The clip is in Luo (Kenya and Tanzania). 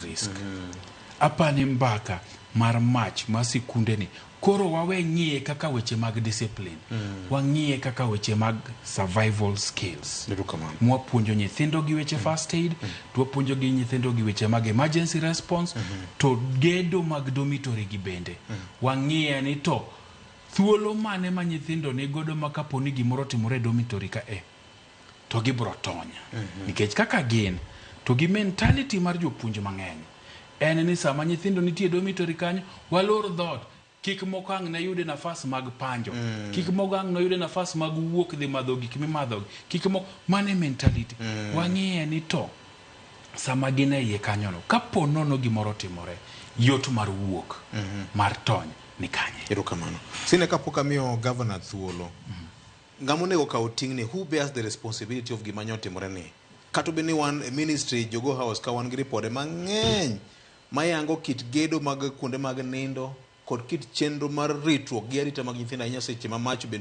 risk. Apani mbaka mar mach ma sikunde ni koro wawe ng'iye kaka weche mag discipline, wang'iye kaka weche mag survival skills. Erokamano. Mwapuonjo nyithindo gi weche first aid, to wapuonjo gi nyithindo gi weche mag emergency response, to gedo mag dormitory gi bende wang'iye ni to thuolo mane ma nyithindo ni godo ma kapo ni gimoro otimore e dormitory ka e to gibro tony, nikech kaka gin to gi mentality mar jopuonj mang'eny en ni sama nyithindo nitie e dormitory kanyo, walor dhoot, kik moko ang' ne yude nafas mag panjo, kik moko ang' ne yude nafas mag wuok dhi madho gik mimadho, kik moko mane mentality. Wang'iye ni to sama gin e iye kanyono, kapo nono gimoro otimore, yot mar wuok mar tony ni kanye? Erokamano. Sine kapok amiyo governor thuolo, ng'ama onego kaw ting'ni, who bears the responsibility of gima nyo otimore ni? Kata obedo ni wan e ministry Jogo House ka wan gi ripode mang'eny mayango kit gedo mag kuonde mag nindo kod kit chenro mar ritruok gi arita mag nyithindo, ahinya seche ma mach bende